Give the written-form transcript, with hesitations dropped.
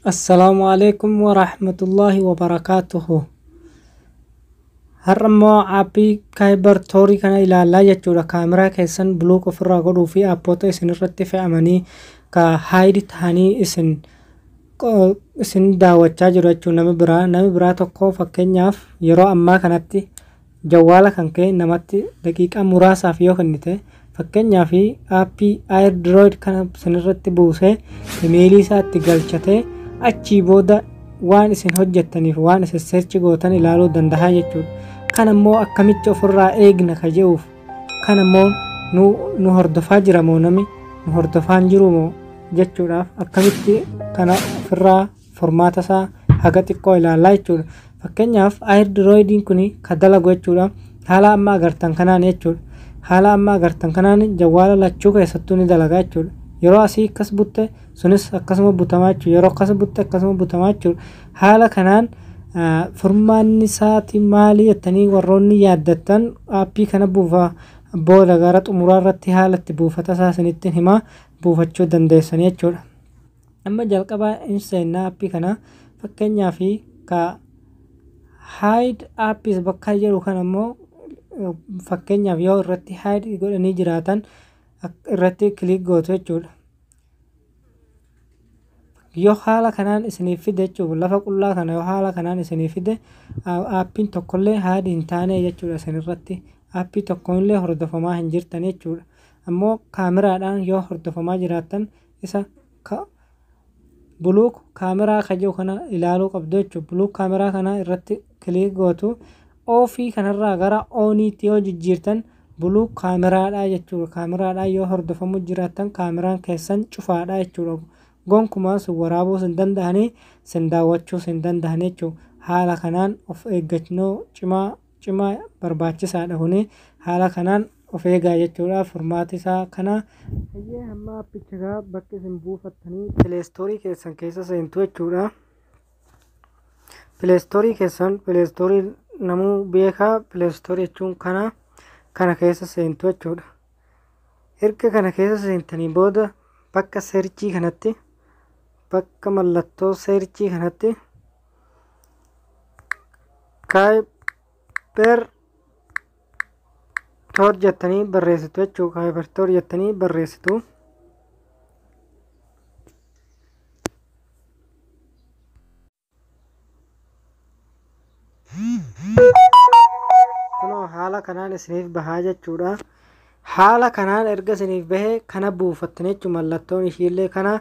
Assalaamu alaikum warahmatullahi wabarakaatuhu. Har'a immoo aappii KyberTor kana ilaallaa jechuudha. Kaameraa keessan block ofirraa godhuu fi aappoota isin irratti fe'amanii ka hide ta'anii isin daawwachaa jiru jechuudha. Namni biraa tokko, fakkeenyaaf, yeroo ammaa kanatti jawwaala kan ka'e namatti daqiiqaa muraasaaf yoo kennite, fakkeenyaaf, aappii AirDroid kana isinirratti buusee, imeelii isaatti galchatee, achii booda waan isin hojjettaniif waan isin search gootan ilaaluu danda'a jechuudha. Kan ammoo akkamitti ofirraa eegna ka jedhuuf, kan ammoo nu hordofaa jira moo nami nu hordofaa hin jiru moo jechuudhaaf, akkamitti kana ofirraa furmaata isaa haga xiqqoo ilaallaa jechuudha. Fakkeenyaaf, AirDroidiin kun ka dalagu jechuudha. Haala amma agartan kanaan jechuudha. Haala amma agartan kanaan jawwaala lachuu keessattuu ni dalaga jechuudha. Yeroo asii akkas butte, sunis akkasuma butamaa jechuudha. Yeroo akkas butte, akkasuma butamaa jechuudha. Haala kanaan furmaanni isaati maali jettanii warroonni yaaddattan, aappii kana buufa. Booda gara xumuraa irratti haala itti buufata isaa isinitti himaa, buufachuu dandeessanii jechuudha. Amma jalqabaa hin seennaa aappii kana. Fakkeenyaaf, ka hide apps bakka jedhu kana immoo, fakkeenyaaf, yoo irratti hide godhanii jiraatan irratti click gootu jechuudha. Yoo haala kanaan isiniif fide jechuudha, lafa qullaa kana yoo haala kanaan isiniif fide, aappiin tokkollee hide hin taane jechuudha. Isinirratti aappii tokkollee hordofamaa hin jirtan jechuudha. Ammoo kaameraadhaan yoo hordofamaa jiraattan, isa block camera ka jiru kana ilaaluu qabdu jechuudha. Block camera kana irratti click gootu. Off kanarraa gara oniitti yoo jijjiirtan, block kaameraadha jechuudha. Kaameraadhaan yoo hordofamuu jiraattan, kaameraan keessan cufaadha jechuudha. Gonkumaa sin waraabuus hin danda'anii, sin daawwachuus hin danda'an jechuudha. Haala kanaan of eeggannoo cimaa cimaa barbaachisaadha kuni. Haala kanaan of eegaa jechuudha, furmaati isaa kana. Hayyee, hamma appichaa bakki isin buufattanii Play Store keessan keessa seentu jechuudha. Play Store keessan, Play Store namuu beekaa, Play Store jechuun kana keessa seentu jechuudha. Erga kana keessa seentanii booda, bakka search kanatti, bakka mallattoo search kanatti KyberTor jettanii barreessitu jechuudha. KyberTor jettanii barreessitu. Kunoo haala kanaan isiniif bahaa jechuudha. Haala kanaan erga isiniif bahee, kana buufattan jechuudha, mallattoon ishiillee kana.